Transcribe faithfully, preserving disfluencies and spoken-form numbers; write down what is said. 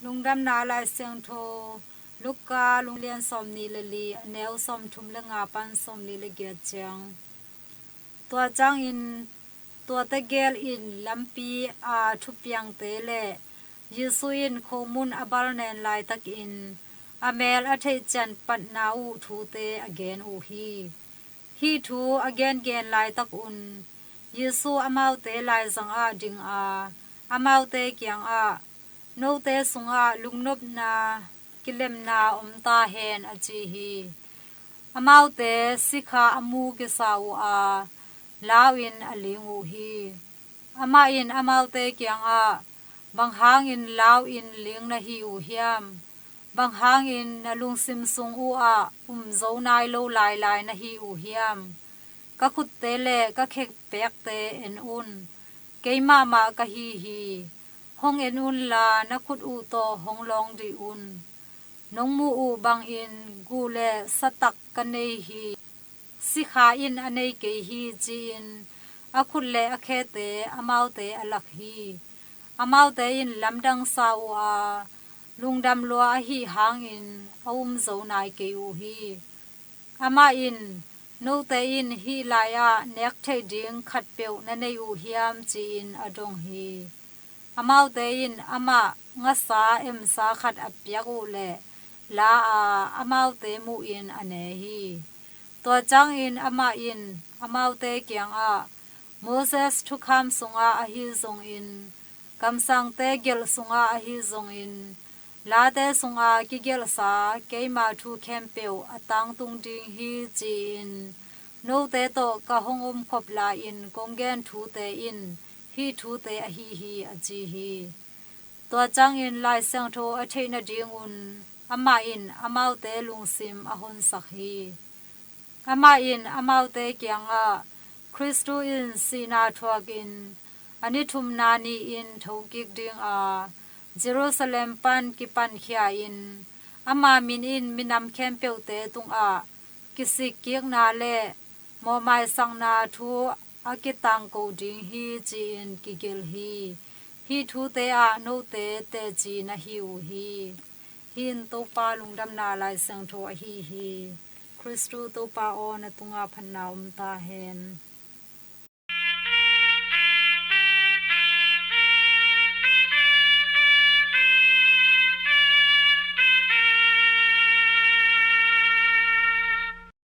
Lungdamna Lai Siangtho, Luka, Luka lian sawmnih le li, a neu sawmthum le nga pan sawmli le giat ciang. Tua ciangin, tua tegel in lampi a thupiangte le Jesu in khomun a balnen laitakin a mel a theihcian patna uh thute a gen uh hi. Hih thu a gengen laitak un Jesu amaute laizang ah ding a, amaute kiangah, "Note sungah lungnopna, kilemna om ta hen," a ci hi. Amaute sikha a mu kisa uh a, lau in a ling uh hi. Amah in amaute kiangah, "Bang hangin lau in ling na hi uh hiam? Bang hangin na lungsim sung uh ah um zo nai lo lailai na hi uh hiam? Ka khutte le ka khekpekte en un. Keimahmah ka hi hi. Hong en unla, na khut uh tawh hong lawng dih un. Nong muh uh bangin guh le satak ka nei hi. Sikha in a nei kei hi," ci-in a khut le a khete amaute a lak hi. Amaute in lamdang sa uh a, lungdam lua ahih hangin a um zo nai kei uh hi. Amah in, "Note in hih lai-ah nek theih ding khatpeuh na nei uh hiam?" ci-in a dong hi. Amaute in amah ngasa emsa khat a piak uh leh la a, amaute muhin a ne hi. Tua ciangin amah in amaute kiangah, "Moses thukham sungah ahi zongin, kamsangte gelh sungah ahi zongin, late sunga kigelhsa keima thu khempeuh a tangtung ding hi, ci-in note tawh ka hong omkhop lai-in kong gen thute in hih thute ahi hi," a ci hi. Tua ciangin Lai Siangtho a theih nadingun amah in amaute lungsim a honsak hi. Amah in amaute kiangah, "Khristu in sihna thuakin a ni thumna ni-in thokik ding a, Jerusalem pan kipankhia-in ama min in minam khempeuhte tungah kisikkikna le mawhmaisakna thu a kitangko ding hi," ci-in kigelh hi. Hih thute ah note teci na hi uh hi. Hih in Topa Lungdamna Lai Siangtho ahi hi. Khristu Topa aw, na tungah phatna om ta hen.